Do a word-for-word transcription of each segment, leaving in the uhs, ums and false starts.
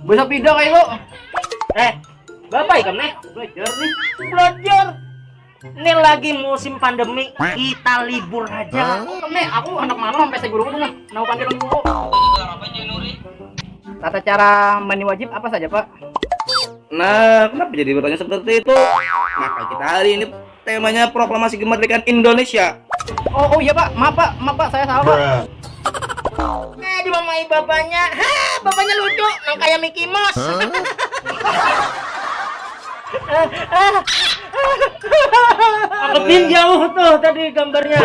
Besapida kayak lo. Eh, bapak ikam nih. Belajar nih. Belajar. Ini lagi musim pandemi, kita libur aja. Hah? Nih, aku anak malam sampai saya guru dulu. Mau panggil guru. Tata cara mandi wajib apa saja, Pak? Nah, kenapa jadi bertanya seperti itu? Maka kita hari ini temanya proklamasi kemerdekaan Indonesia. Oh, oh iya, Pak. Maaf, Pak. Maaf, Pak. Saya salah, Pak. Eh, dimamai bapaknya. Ha, bapaknya lucu, nang kayak Mickey Mouse. Hah? Akepin jauh tuh tadi gambarnya.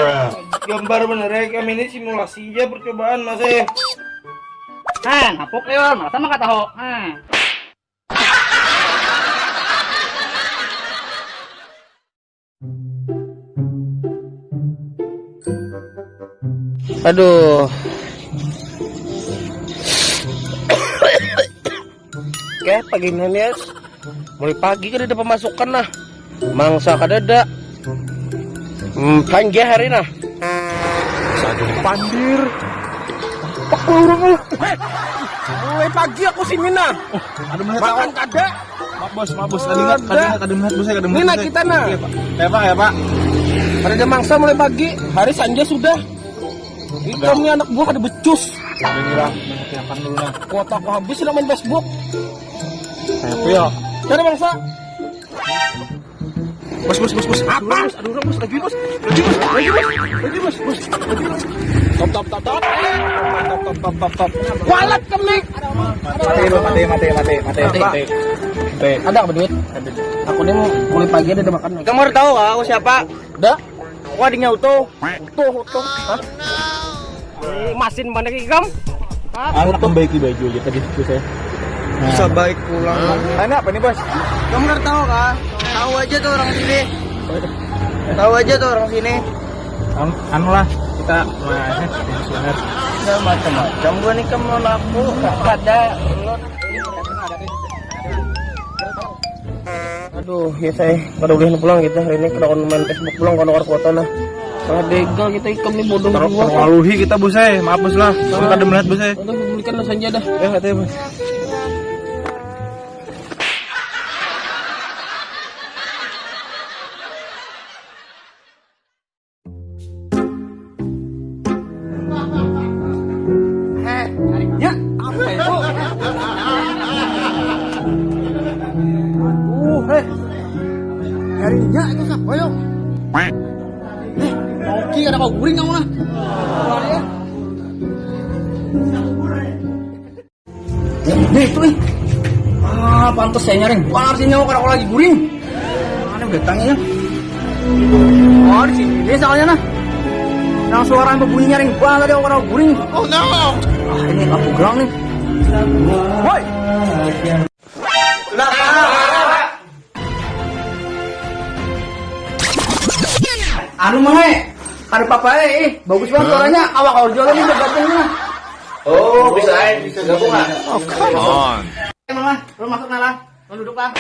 Gambar bener ya, kami ini simulasi aja percobaan, Mas, eh. Nah, napuk liur, masa mah kataho. Nah. Aduh. Oke, pagi ini ya. Mulai pagi kada ada pemasukan lah. Mangsa kada ada. Hmm, panggih hari nah. Sadung pandir. Apa orang lah? Mulai pagi aku sini nah. Aduh, melihat. Makan kada. Maaf bos, maaf bos. Kada ingat, kada ingat, kada ingat bos, kada ingat. Ini nah bos, kita nah. Iya, Pak. Ya, Pak, ya, Pak. Ada ada mangsa mulai pagi, hari sanja sudah. Ini kami anak buah ada becus. Udah, inilah, makan dulu nah. Kuota aku habis sudah main Facebook. Apa ya? Cari mangsa. Bos, bos, bos, bos. Apa? Aduh, bos, lagi bos. Lagi bos, lagi bos, lagi bos, bos, lagi bos. Top, top, top, top. Top, top, top, top, top. Kualat kemik. Mati lu, mati, mati, mati, mati, mati. Mati. Ada apa duit? Aku ini mau mulai pagi ada makan. Kamu harus tahu kah aku siapa? Dah. Aku adiknya Utuh. Utuh, Utuh. Hah? Ini masin mana ikam? Hah? Aku nak membaiki baju aja tadi itu saya. Bisa baik pulang. Ini apa nih bos? Kamu harus tahu kah? Tahu aja tuh orang sini. Tahu aja tuh orang sini. Anu lah, kita mah pensiuner. Ya macam-macam gua nih, kamu laku pada. Aduh, ya saya kada ulih pulang kita hari ini, kada main Facebook pulang, kada kuat kuota nah. Salah begal kita, ikam nih bodoh. Terlalu kita bos eh, maaf bos lah. Kita kada melihat bos eh. Aduh, belikan lah saja dah. Ya, katanya bos. Heh, nyarinya apa itu? Aduh, heh. Nyarinya itu siapa yo? Heh, oke, ada kau guring kamu lah. Keluar ya. Nih itu nih. Ah, pantas saya nyaring. Wah, sini aku kalau lagi guring. Mana datangnya? Oh, di sini. Ini soalnya nah. Yang suara berbunyi nyaring banget tadi aku kalau guring. Oh no. Ah, ini aku gang nih. Woi. Anu mah eh, kada apa-apa eh, ih, bagus banget suaranya. Awak kalau jualan ini bergabung nah. Oh, bisa eh, bisa gabung ah. Oh, come on. Emang lah, lu masuk nah lah, lu duduk lah.